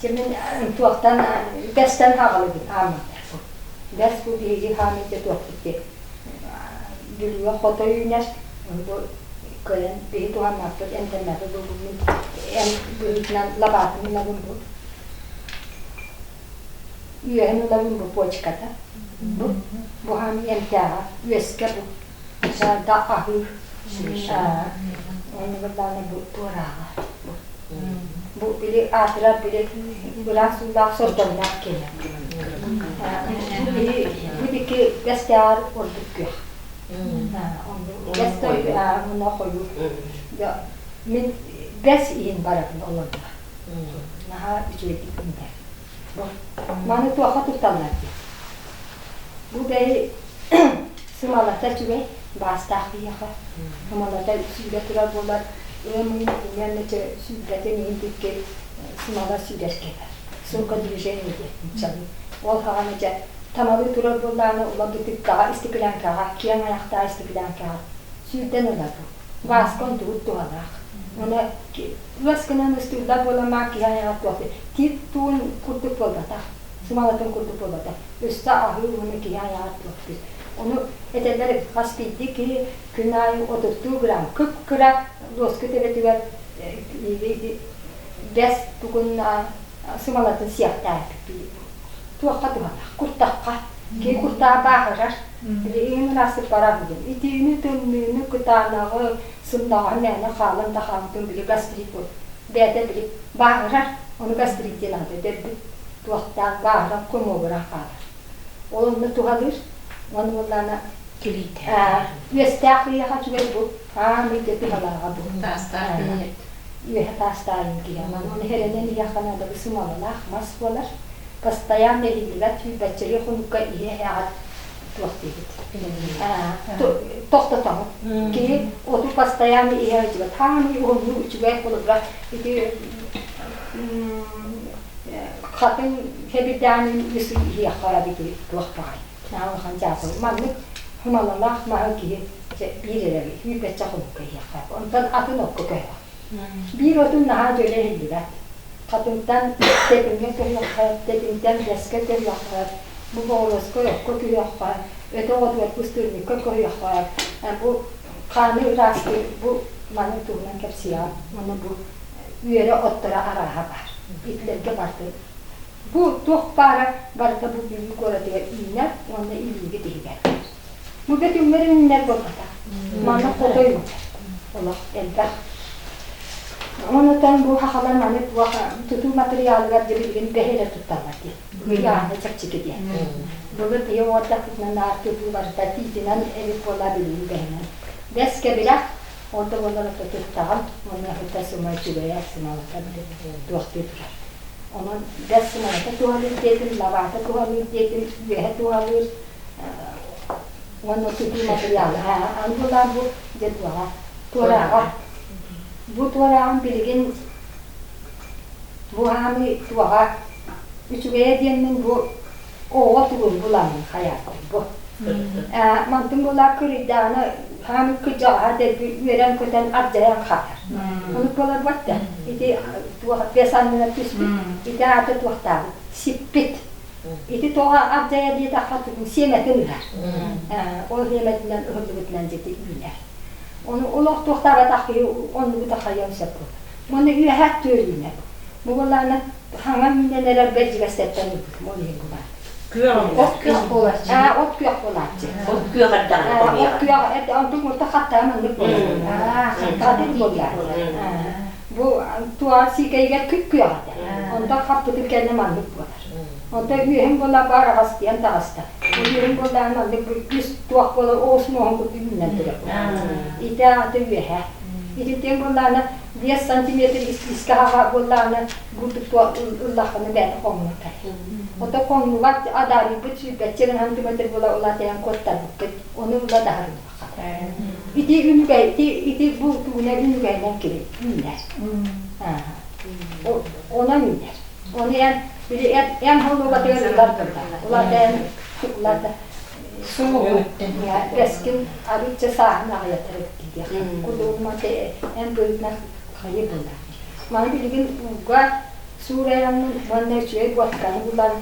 Дьэ мин туохтан бэстэн хаҕалыбын ааммыттар бу. Бэс бу биһиги хаамыйда туохпут диэн Бүлүүгэ хото үүнэр бу кыайан биһи туһаммаппыт эмтэммэппит бу мин эм быһыытынан лабаатын ылабын бу үөһэн ылабын бу почката бу бу хаамый эмтээҕэ үөскэ бу да аһыыр оннугар даҕаны бу туорааҕа бу бу били аатырар били ыраас уулаах сордоҥноох киэнэ бу биһи бу диэки бэстээҕэр ордук күөх бэс уонна хойуу мин бэс иһин барабын олордо наһаа үчүгэйдик үүнэр бу маны туохха тутталлар диэн Бу бэйи сымалата үчүгэй, баастаах киһиэхэ. Сымалата сүүрэ турар буолар, ыам ыйын инньэ сүүрбэтин иһин диэки сымала сүүрэр кэлэр. Срукодвижение диэн нууччалыы. Ол хаҕана дьэ тамалыы турар буоллаҕына ула бытыыккаҕа, истиклянкаҕа, киэҥ айахтаах истиклянкаҕа сүүрдэн ылар бу. Бааска онтубут туһалаах. Уонна ыас гынан ыстыыллар буолан маа киһи айаҕар туох тиит туун курдук буолбатах. Сымалатын курдук буолбатах. Өссө аһыы уонна киһи айаҕар туохтуур. Ону этэллэр хас биирдии киһи күн аайы отуттуу грамм кып-кыра луоска төбөтүгэр бэс тугун сымалатын сиэхтээбит. Туохха туһалаах? Куртахха. Киһи куртаҕа бааһырар. Билигин ыраастык барар диэн. Итиини, тымныыны, кытаанаҕы, сымнаҕаһы мээнэ хаалан да хаалбытын били гастрит буол. Бэйэтэ били бааһырар. Ону гастрит диэн аата дэрбит туохтаан бааһыран хомуогуран хаалар. Ол онно туһалыыр. Ону буоллаана Килиитэ. Үөстээх киһиэхэ үчүгэй бу. Аамый дьэ туһалааҕа бу. Таастаах киһи. Үөһэ таастаайын киһи. Ону хэрэнэн иһиэххэ наада бу сымалалаах мас буолар. Постоянно иһиллибэт сүүрбэччэлии хонукка иһэ-иһэҕит туох диэбит. Тохтотоҕут. Киһи оту постоянно иһэ сылдьыбат. Хаамый уһуннук үчүгэй холобура ити хатыҥ хэбирдээнин үс ый иһиэххэ эбити туох баҕай. Наһаа улахан дьаатыл. Маннык хымалалаах маһы киһи биир эрэ сүүрбэччэ хонукка иһиэххэ. Онтон атын окко көһөҕө. Биир отун наһаа дьөлө иһиллибэт. Хатыҥтан тэтиҥҥэ көһүөххэ, тэтиҥтэн бэскэ көһүөххэ, бу боҕуруоска окко көһүөххэ, өтө оҕотугар пустырникка көһүөххэ, бу хааны ыраастыыр бу маны туһунан кэпсиэҕим. Уонна бу үөрэ отторо арааһа баар. Итилэргэ бардым. Бу туох баара барыта бу Бүлүү куоратыгар үүнэр уонна илиибит иһигэр. Бу бөтүҥнэр үүннэр буолбатах. Манна хотой үүнэр. Олох элбэх. Онутан бу хахалар маны туох тутуу матырыйаалыгар дьэ билигин бэһи эрэ тутталлар диэн. Ыйааһына чэпчэки диэн. Былыр киһи оҥордохпутуна наар тутуу барыта тиитинэн эбит буолла билигин бэһинэн. Бэс кэбирэх Ол да буоллар ото туттаҕым уонна ыта сыма үчүгэйэ сымалата били туохтуу турар. Онон бэс сымалата туһалыыр диэтим, лабаата туһалыыр диэтим, үөһэ туһалыыр уонна тутуу матырыйаала. Аны булаан бу дьэ туоҕа, туорааҕа. Бу туорааҕым билигин бу хаамыы туоҕа үчүгэйэ диэммин бу оҕо тугун буламмын хайаатым бу. Мантын буолаа кырыйдаҕына хаамыт кырдьаҕаһа дэлби үөрэн-көтөн ардьайан хаалар. Ону буоларбат да ити туох бэс аннынан түспүт, ити аата туохтаабыт, сиппит. Ити тоҕо ардьайа диэтэххэ сиэмэтин ыһар. Ол сиэмэтинэн ыһыллыбытынан дьити үүнэр. Ону олох туохтаабатах киһи оннугу да хайыан сөп буолар. Уонна үөһээ түөр үүнэр. Бу буоллаҕына хаҥа үүнэн эрэр бэрдьигэстэттэн ылбытым ол иһин бу баар. Күөх От күөх буолааччы. Аа, от күөх буолааччы. От күөх эрдэҕинэ От күөх эрдэ онтук мурта хаттаан оннук буолар. Аа, Хатын буолар. Бу туа сиикэйигэр күп-күөх этэ. Онтон хаппытын кэннэ маннык буолар. Онтон үөһүн буола бар аҕастыйан таҕыста. Үөһүн буоллаҕына маннык үс туох буолар оҕус муоһун курдук үүнэн турар. Ити аата үөһэ. Итинтэн буоллаҕына 5 сантиметр искэ хаҕа буоллаҕына бурдук ыллаххына бэйэтэ хоҥнор Ото хоҥнубат адаарыйбыт сүүрбэччэ гына сантиметр буола улаатыйан куоттарбыккыт ону ыла даһарыммакка. Ити үнүгэй ити ити бу тугуна үнүгэйинэн кини үүнэр. Онон үүнэр. Ону эн били эн эн холуобатыгар ылар гында. Уларда эн уларда Бэскин арыычча сааһын аҕыйатар эбит диэх. Кулууммат эн быһыытынан хайы буолар. Маны билигин ууга. Суурайаммын уонна үчүгэй буосканы булан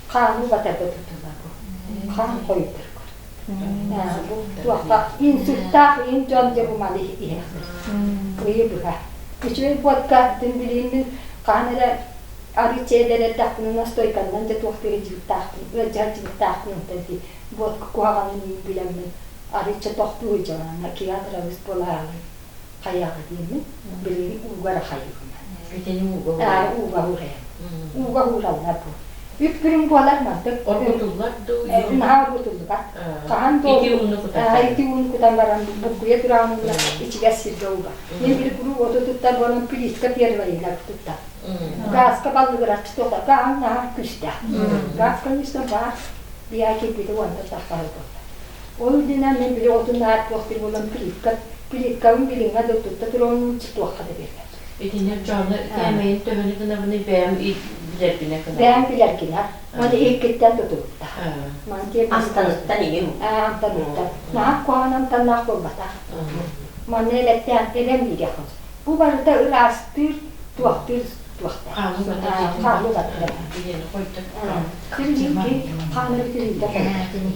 хааны батарга тутуллар бу. Хаан хойутар. Бу туохха инсульттаах иин дьон дьэ бу маны иһэр. Ыйы быһа. Үчүгэй буотка дин билииммин хаан эрэ арыы чэйдэр эрдэхпинэ настойканнан дьэ туох тыһыдьыбыттаахпын, ыалдьар дьыбыттаахпын онтон ити буотка куһаҕанын иин билэммин арыычча тохтуу сылдьалаана киһи буолаалы хайаҕа диэммин билигин ууга эрэ хайыыбын. Итини ууга уурайан. Ууга уурайан. Ууга уураллар бу. Үп-күрүҥ буолар мантык. Оргутуллар дуу? Наһаа оргутуллубат. Хаһан да Ити ууну кутан. Ити ууну кутан баран буккуйа тураан ичигэс сиргэ ууга. Мен били куруук оту туттар буолан плитка первойлар туттар. Газка баллыгыраччы туохта гаан наһаа күүстээх. Газ, конечно, баар. Биһа кирбити уонна таххаһы буолла. Ол үрдүнэн мин били отун наар туох диир буолан плитка, плиткабын билиҥҥэ да тутта тураммын туохха да биэрбэт. Итинник дьону кээмэйин төһөнү гынабыный бэйэм билэрбинэ гынабын. Бэйэм билэргинэ. Уонна иһиккиттэн тутулуктаах. Амтаныттан иҥин. Амтаныттан. Наһаа куһаҕан амтаннаах буолбатах. Манна элэттээн эбэм биириэххин. Бу барыта ыраастыыр, туохтуур туохтаах. Хаалыы баттар. Кирилики хааныр кирилде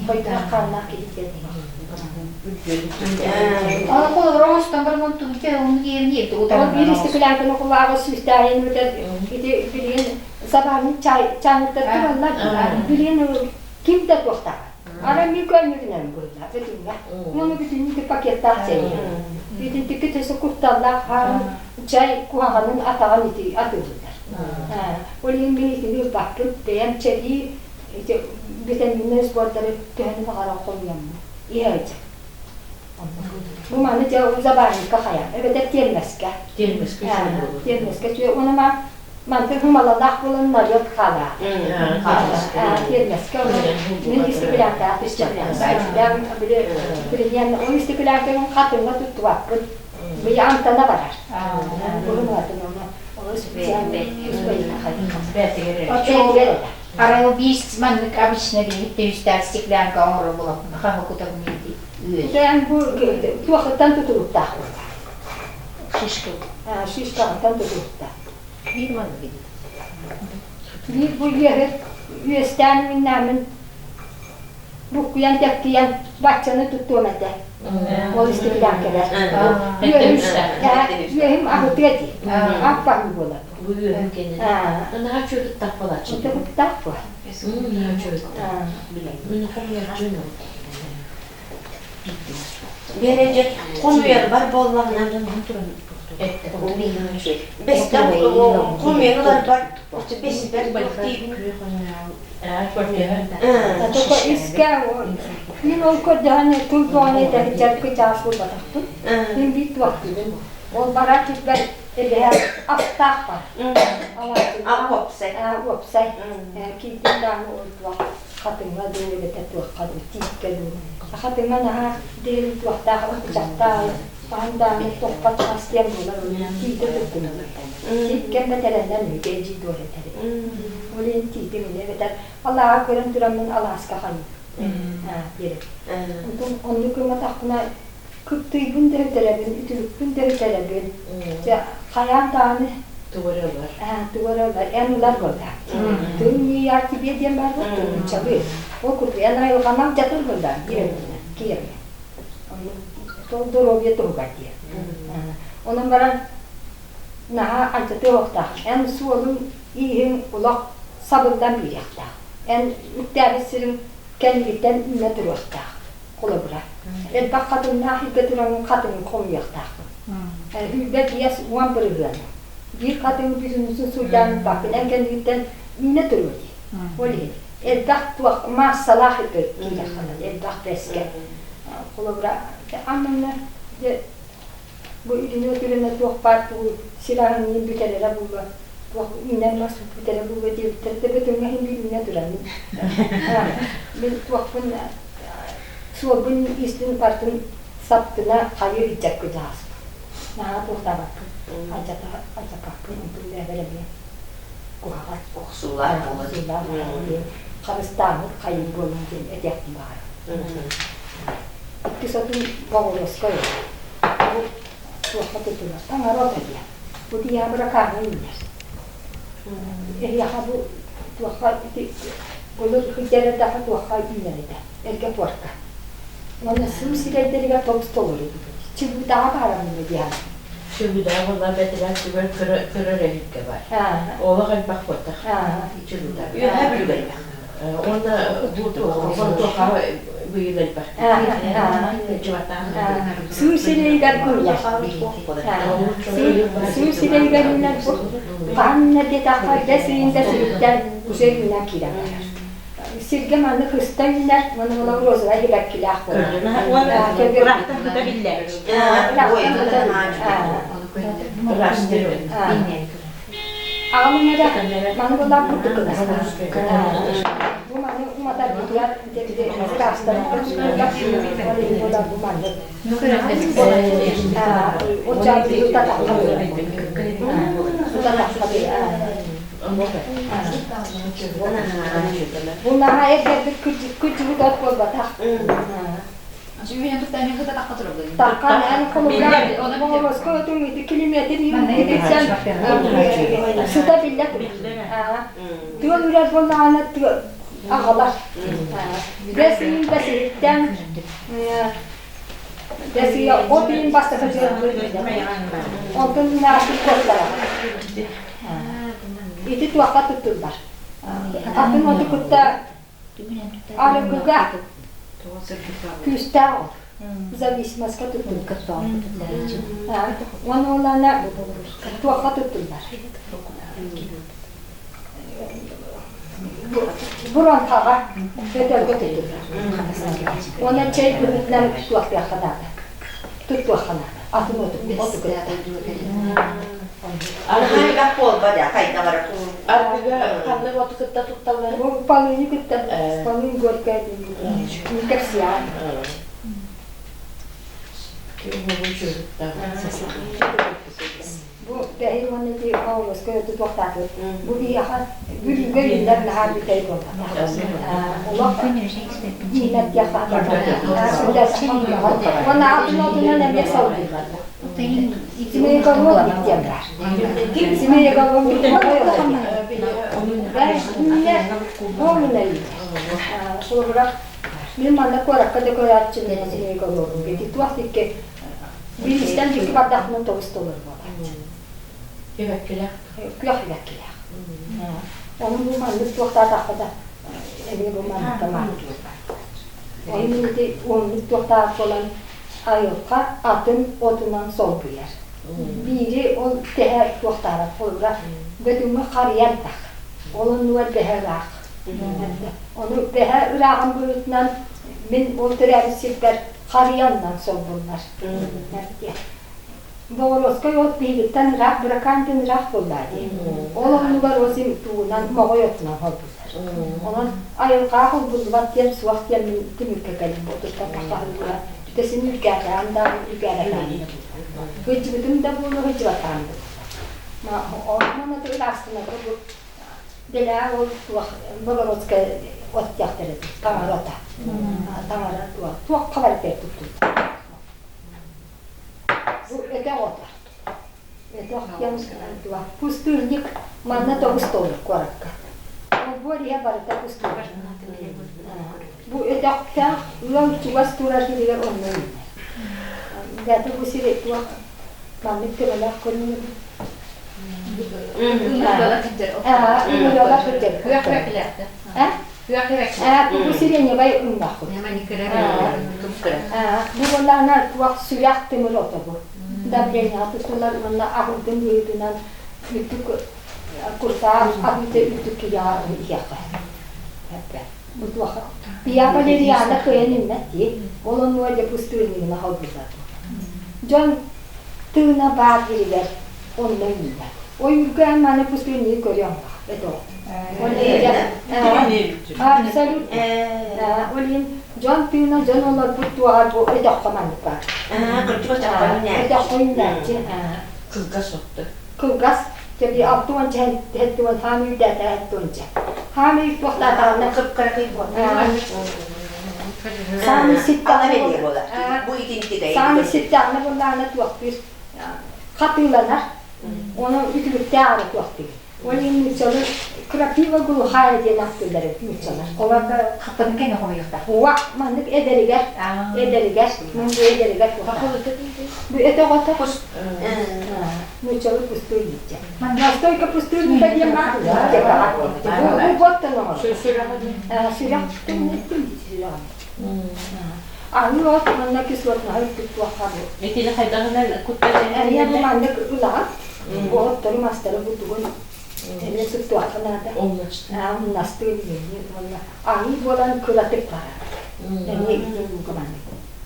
хойдор хааннаах киһи диэн. Ол биир истикилээкини кулааҕы сүүстээйин бүтэр ити билигин сабаанын чаанныктар тураллар билигин ким да туохтаах. Ара ми көөнньүгүнэн булла бүтүннэ. Уону бүтүннүү пакеттаах чэй. Итинтикки төсө кутталлаах хаарын чай куһаҕанын атаҕын ити атыылыыллар. Ол иһин мин итини ылбаппын. Бэйэм чэйи ити витаминнай сбордары төһөнү баҕарар хомуйаммын иһэ Бу маны дьэ ол забарникка хайа эбэтэр тиэрмэскэ. Тиэрмэскэ үчүгэй буолуо. Тиэрмэскэ үчүгэй. Уонна ма мантан хымалалаах буолан налет хаалаа. Тиэрмэскэ мин истикилээхтээх истикилээхтээх били билиэн ол истикилээхтэрин хатыҥҥа туттубаппын. Били амтана барар. Бу оны олус Арай биис маннык обычно биһик түһүстээх стеклянка оҥорор буолаппын хаһы кутабын Эн бу туохыттан тутулуктаах Шишка. Шишкаҕыттан тутулуктаах. Биир маннык эбит. Биир бу үөһү үөстээн миннээмин буккуйан тэптийэн баччаны туттуом этэ. Ол истибитэн кэлэр. Үөһүм аһытыа дии. Аппаһыы буолар. Бу үөһүм кэннин. Наһаа чүөтүттах буолааччы. Чүөтүттах буол. Наһаа чүөтүттах. Мин хомуйар Биэрэдьэ хомуйарбар буоллаҕына бэстэ хомуйан ыларбар бэспэр туох Только искэ мин ол көрдөһөн тыл туоҕун этэричэр кычаас буолбатахпын. Мин биир туохтуубун. Ол барар кирбэр эбэһэ астаах бар. Уопсай. Уопсай. Киирдим даҕаны ол туох хатыҥҥа дуу эбэтэр туохха дуу тииккэ дуу. Хатыҥҥа наһаа диэн туохтаах ычаттаах хаһан даҕаны тохпот хас диэн буолар тиитэ туттунар. Тииккэм бэтэрэннэн үһү дии дуор этэр. Ол иһин тиитим илэ эбэтэр алааһа көрөн тураммын алааска хайыыр. Диэри. Онтон оннук гымматахпына кыптыйбын да үтэрэбин, үтүлүкпүн да үтэрэбин. Дьэ хайаан даҕаны Тугу эрэ ылар. Тугу эрэ ылар. Эн ылар буоллаа. Тыл не тебе диэн бар нууччалыы. Ол курдук эн айылҕанан дьатыр буоллаа биир киэргэ. Ол доруобуйа туһугар диэн. Онон баран наһаа алдьатыа уохтаах. Эн суолуҥ, ииһиҥ олох сабыллан биэриэхтээх. Эн үктээбит сириҥ кэннигиттэн үүнэ туруохтаах. Холобура, элбэх хатыҥнаах илгэ тураҥҥын хатыҥын хомуйуохтааххын. 25-10 бырыһыана. Биир хатыҥ бүтүннүүтүн суйдаан ылбаккын, эн кэннигиттэн үүнэ туруо дии. Ол иһин элбэх туох маассалаах илгэ киириэххин элбэх бэскэ. Холобура, аннына дьэ бу илини өтүрүнэ туох баар тугу сир аһын иин бүтэрэрэ буолуо туох үүнэр мас бүтэрэ буолуо диэбиттэр да бөтүҥҥэ иһин биир үүнэ туран мин туохпун суолбун истин бартын саптына хайыы илдьэр кыдьааспын наһаа туохтаабаппын алдьата алдьаппаппын онтун бэйэбэр эмиэ куһаҕан охсуулаах буолар охсуулаах диэн харыстааммыт хайыы буолуҥ диэн этиэхпин баҕарабын иккис отун боҕуруоска бу туохха тутулар таҥара ото диэн бу диабра кааҥҥа үүнэр. Эһиэхэ бу туохха ити былыр сылдьар эрдэххэ туохха үүнэр этэ, эргэ пуорка. Уонна суу сирэйдэригэр тобус толору Чыбыытаҕа баара мунна диэн. Чыбыытаҕа буолла бэтэрээ түгэр көрөр эһиккэ бар. Олох элбэх буотах. Чыбыыта. Үөһээ Бүлүүгэ элбэх. Уонна бу туохха быйыл элбэх. Чыбатаан. Суу сирэйигэр куллар. Суу сирэйигэр үүнэр бу хаһан диэтэххэ бэс ыйын да сириттэн уже үүнэн киирэн барар. Сиргэ маннык хыста үүнэр, уонна була розовай сибэккилээх буолар. Уонна ыраахтан кыта биллээч. Аҕам эрэ маны була курдук гынар. Бу маны уматарбытыгар була бу маннык. Бу наһаа эргэрбит күрдьүбүт от буолбатах. Дьүһүнэн тутта эмиэ кыта тахха турабын. Таххан эн холобура Моҕолоско өтүҥ ити километр иһин сыта биллэ Тыал үрэр буоллаҕына аҕалар. Бэс ыйын бэсиһиттэн бэс ыйа от ыйын бастакы Онтон наастык куоттара. Ити туохха туттуллар. Атын оту кытта арыгыга күүстээх от. Зависимостька туттуллар. Уонна олана туохха туттуллар. Буронхаҕа өтөргө туттуллар. Уонна чэй быһыытынан туохтуохха наада. Туттуохха наада. Атын оту оту кытта. Арыгы буолба да хайда барар. Арыгыга ханнык оту кытта тутталлар? Бу полыни кытта полынь горькая кэпсиэҕэ. Бу бэһи уонна ити Павловскай өттү туохтаатыбыт. Бу биһиэхэ Бүлүүгэ биллэр наһаа бүтэй буолбатах. Олох диинэр диэххэ Уонна атын отунан эмиэ солбуллар. Семейголовник диэн баар. Семейголовник Холобура, мин манна куоракка да көрөөччүм семейголовник. Ити туох дикки Биристэн дикки бардахпына тоҕус толору буолааччы. Сибэккилээх. Күөх сибэккилээх. Ону бу маннык туохтаатахха да эмиэ бу манныкка маанылыыр. Ону ити оннук туохтаах буолан айылҕа атын отунан солбуйар. Биири ол тэһэ туохтаабат холобура бөтүҥҥэ харыйар дах. Ол оннугар бэһэ ыраах. Ону бэһэ ырааҕын быһыытынан мин ол төрөөбүт сирбэр харыйаннан солбуллар. Боҕоруоскай от биһигиттэн ыраах, Быракаантан ыраах буоллаа дии. Ол оннугар осин тугунан моҕой отунан холбуллар. Онон айылҕаҕа холбуллубат диэн суох диэн мин түмүккэ кэллим. Отуттан тахсаһыллыга түтэсин үргээтэҕим да үргээбэтэҕим да буолуо. Сылдьыбытым да буолуо, сылдьыбатаҕым да буолуо. Онон аты ыраастынарга бу Дэлээ ол туох Богородскай от диэхтэр этэ, таҥара ата. Таҥара туох, туохха барытыгар туттуллар. Бу өтөх ото. Өтөх диэн туох пустырник манна тоҕус толук куоракка. Олбуор иһэ барыта пустырник. Бу өтөхтөөх ыал чугас турар сиригэр онно үүнэр. Дьэ бу сири туох маннык төбөлөөх көрүҥү Бу сиреневай ымнахпыт. Бу буоллаҕына туох сүрэх тымыр ото бу. Давление тутулар уонна аһылгын быһыытынан үрдүк куртаах аһыыта үрдүк киһиэхэ иһиэххэ. Бу туоха. Пия Валериана кыайан иммэт дии. Ол оннугар дьэ пустырнигына холбуллар. Дьон тыына баар сиригэр онно үүнэр. Ойуурга эн маны пустынньыгы көрүөҥ это Абсолютно. Ол иһин дьон тыына дьон олорбут туоҕар бу өтөххө маннык баар. Өтөххө үүнээччи. Кылгас отто. Кылгас. Дьэ 60 сэттуон хаам үүдээтэ сэттуонча. Хаам үй туохтаатаҕына кып-кыракый буолар. Саамай ситтэҕинэ буолар. Бу итинтигэй. Саамай ситтэҕинэ буоллаҕына туохтуур хатыыланар. Ону үтүлүктээх эрэ туохтуур. Ол иһин нууччалыы крапива глухая диэн ааттыыллар эбит нууччалар. Олорго хаппытын кэннэ хомуйуохтаах. Уа, маннык эдэригэр, эдэригэр, мун бу эдэригэр Бу этэ оҕото нууччалыы пустуй дииччэ. Настойка пустырника диэн баар. Бу боттон оҥорор. Сүрэх түҥнэттим сүрэҕин. Аһыы от манна кислотнаһы үрдүк туохха бу. Итини хайдаҕынан куттан Эмиэ бу маннык ылаҕын. Бу оттору мастары бутугун эмиэ туттуохха наада. Умнастыы билиҥҥи уонна аһыы буолан кыратык барар. Эмиэ ити ууга маннык.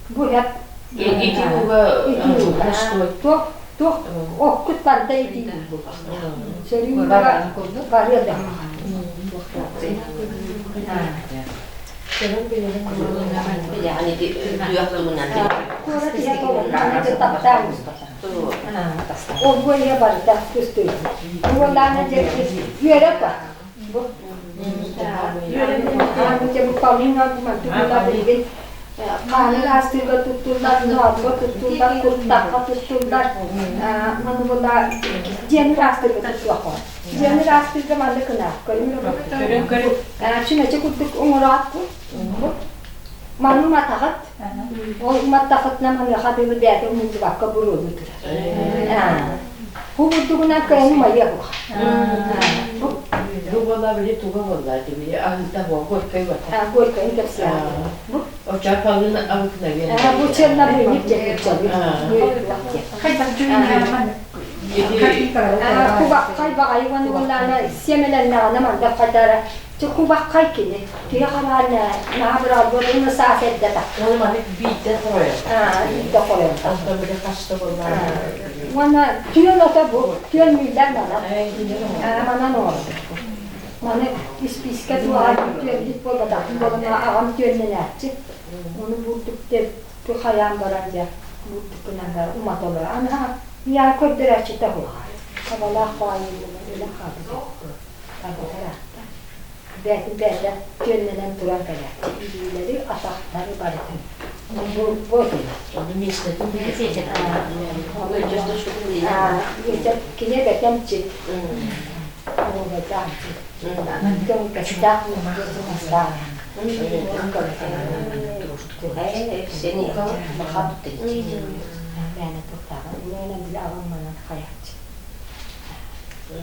Бу эп Ити ууга ити ууга туох туох оккут барда ити ууга. Сөрүүн барыа да. Билэҕин ити күөх туһунан. Куорат иһэ толору таптаан Ол иһэ барыта көстөр. Уоллаана дьэ үөрэ па. Бу бу палыҥа мантыгыла билигин хааны ыраастыырга туттуллар, ноорго туттуллар, куртахха туттуллар. Маны була дьиэни ыраастыырга туттуохха. Дьиэни ыраастыырга маннык гына көрүҥ көрүҥ. Чүмэчи курдук оҥороот бу. Маны уматаҕыт. Ол уматтахытына маныаха дылы бэйэтэ умуллубакка буруолуу турар. Бу бурдугунан кыайан умайыа буха. Бу буола били туга буолла били аһыыта буол горькай бата. Горькайын кэпсээн. Бу Оча палын обыкновенный. Бу чернобыльник диэн Хайдах дьүһүннээх Кубаххай баҕайы уонна буоллаана сиэмэлэннэҕинэ мандах хатара кубаххай кини киһи хараан наһаа быраабыланы саас эрдэ Ол маны биирдэ хоройор. Биирдэ хоройор. Онтон били хаста буоллаа. Уонна түөн ото бу түөн мииллэр манан. Манан оҥордум. Маны испиискэ туоһар түөннүк буолбатахпын буолан аҕам түөннэнээччи. Ону бурдук деп хайаан баран дьэ бурдуккунан баран умата олорор. Аны ийээ көрдөрөөччүтэ буолар. Табалаах баайы буолан өлөн хаалбыт. Табатар аатта. Бээтин бээтэ түөннэнэн туран кэлээччи. Илиилэри, атахтары барытын. Бу бу Ону миэстэтин Кини бэкэмчит.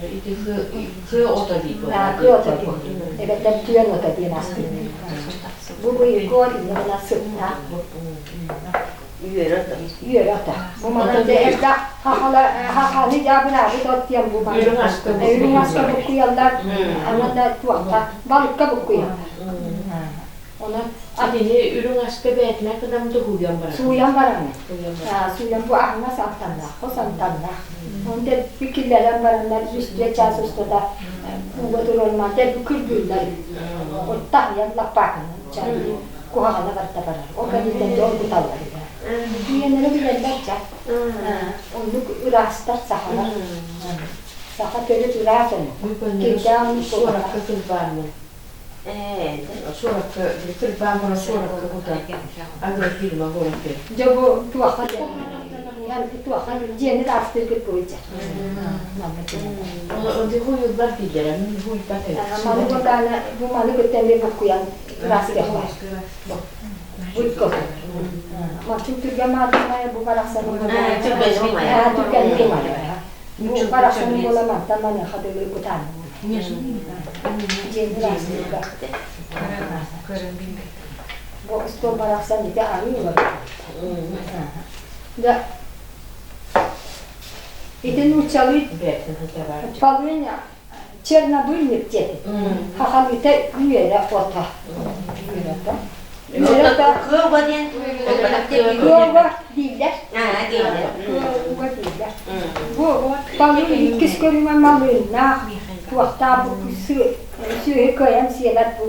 Ити кыа ото дии Эбэтэр түөн ото диэн астыыр. Бу быйгор иннэ сыттаах бу. Үөрэ ото. Бу манан дьэ элбэх хахалы дьаабынаабыт от диэн бу манан. Үрүҥ аска буккуйаллар, анан туохха балыкка буккуйаллар. Онон Итини үрүҥ аска бээтинэ кынам да сууйан баран. Сууйан баран. Сууйан бу аһыҥас амтаннаах, хос амтаннаах. Оны дэлби киллэрэн бараннар үс-түөрт чаас устата ууга туруорумаан дэлби күргүүллэр. Оттаһыйан лаппаакынан куһаҕана барыта барар. Ол кэнниттэн дьэ оргуталлар. Ийэлэрэ билэллэр дьэ. Оннук ыраастар сахалар. Саха төрүт ыраас омук. Кирдээх Суоракка кылбааннын. Суоракка кырбаан баран суоракка кутан агрофирма буолан Дьэ бу туохха туохха дьиэни ыраастыыргыт буруйдьа. Хуйуллар дииллэр, мин хуйбат Маны бу бу маны кытта эмиэ буккуйан ыраастыахтаах. Бутко. Мартын түргэн маатырмайа бу барахсан түргэн умайа. Бу барахсан буола мантан маныаха дылы кутаан. Дьиэни ыраастыырга. Бу остуол барахсан ити арыы ылар. Да ити нууччалыы полынь чернобыльник диэти. Хахалыыта үөрэ ото. Үөрэ ото. Үөрэ ото. Кыаба диэн Кыаба дииллэр. Кыаба дииллэр. Бу полынь иккис көрүҥэ малыыннаах, туохтаах бу сүөһү кыайан сиэбэт бу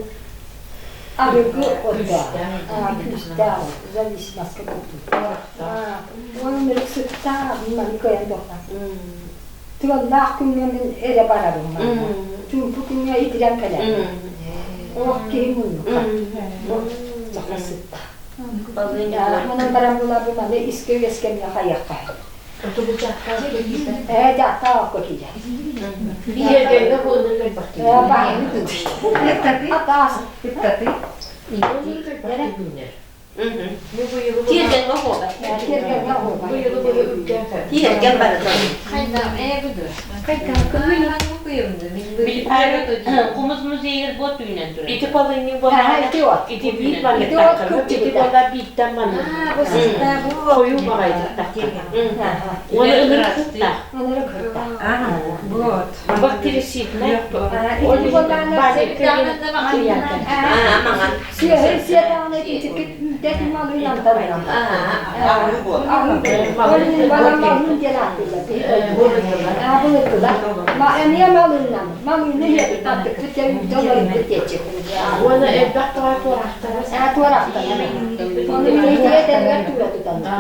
арыгы ото. Күүстээх зависимостка курдук. Уонна сыттаах маны кыайан туохтаах. Тыаллаах күҥҥэ мин эрэ барарым манна. Чуумпу күҥҥэ итирэн кэлэрим. Ох киһи муннука. Бу саха сытта. Манан баран булабы маны искэ үөскэмҥэ хайыахха. Ээ, дьааттаах окко киирэр. Биһиэргэҥҥэ бу ынырык элбэх Ээ, баһыйы тутуй. Атаас. Ыттаты. Ынырык элбэх түүннэр. Тиэргэҥҥэ оһуоба. Тиэргэҥҥэ оһуоба. Быйылы быһы үктээн Тиэргэн барытын. Хомус музейыгар бу түүнэн турар. Ити полынньык Аа, ити от. Ити биир Ити от маннык Ити буолла бииртэн маннык. Хойуу баҕайытык Уонна ынырык сыттаах. Ынырык сыттаах. Вот. Бактерициднай. Ити буоллаана Аа, маҥан. Сүөһү сиэтэҕинэ итичиккит үүтэ малын антарынан. Аһыы буол. Аһыы балан малын диэн ааттыыллар. Аа, былыргылар. Ма эмиэ малыннан. Малыны иһэбит аттыкпыт дьэ үүтэ олорбут диэччи. Уонна элбэх баҕай туорахтара. Аа, туорахтара. Ону миитигэ этэригэр туура туталлар.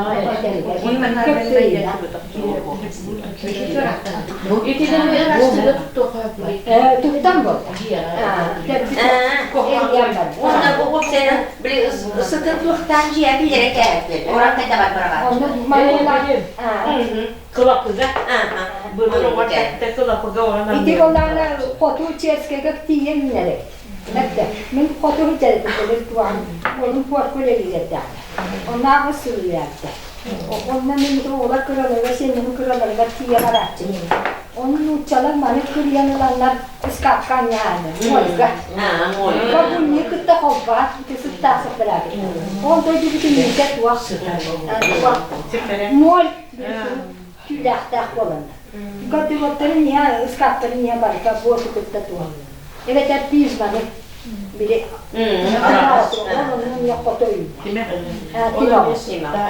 Итинэн ырастыга туттуохха Туттан буолла. Уонна бу уопсайынан били сытын туохтаан дьиэ билэрэ кээһэттэр. Оран кайда бар бараҕа. Кылапыга. Былыр оҕо кылапыга оран Ити боллаана хоту Черскэйгэ тиийэн үүнэр эбит. Эттэ, мин хоту сылдьар туан, onun пуорку үлэлиирдээх. Оннааҕы сыллаатта. Онно мин оҕолор кыраларыгар, сиэннэрим кыраларыгар тиийэ барааччы. Ону нууччалар маны кырыйан ыланнар ыскаапка анньааны, муойга. Бабунньу кытта холбоот, ити сыттаах сыппыраабыт. Ол дойду бүтүннүүтэ туох Моль түүлээхтээх буоланнар. Гардеробтарын иһэ, ыскааптарын иһэ барыта буоту кытта туох. Эбэтэр пижманы били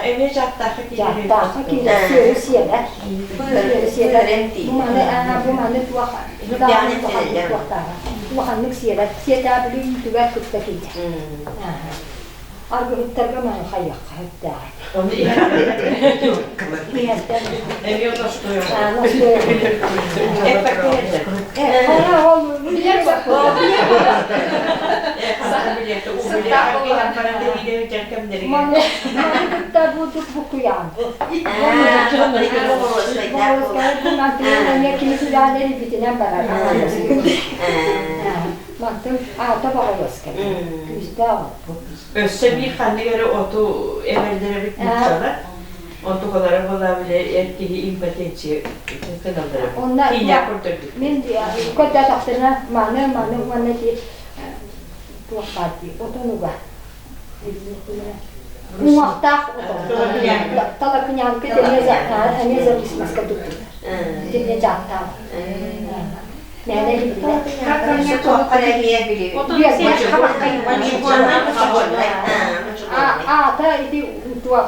Эмиэ дьааттаахха Дьааттаахха киирэр сүөһү сиэбэт. Сүөһү сиэбэт. Бу маны бу маны туох улаханнык сиэбэт. Сиэтээ били үүтүгэр кытта киирэр. Аргыһыттарга маны хайыахха сөптөөҕө. Эмиэ ностуйа. Маны кытта бу букуйаан. Кини барар. Мантын аата боҕолоска. Күүстээх оппут. Өссө биир ханнык эрэ оту эбэллэрэбит нууччалар. Онтукалара буолаа бile эр киһи импотенция кыналлара. Онна Киинэ көрдөрдүк. Мин көрдөтөхтөрүнэ маны маны уонна ти туох баар дии отонуга. Уҥуохтаах отон. Талакынянка эмиэ зависимостька туттулар. Итиннэ дьааттаах. Мээнэ билбэт. Аата ити туох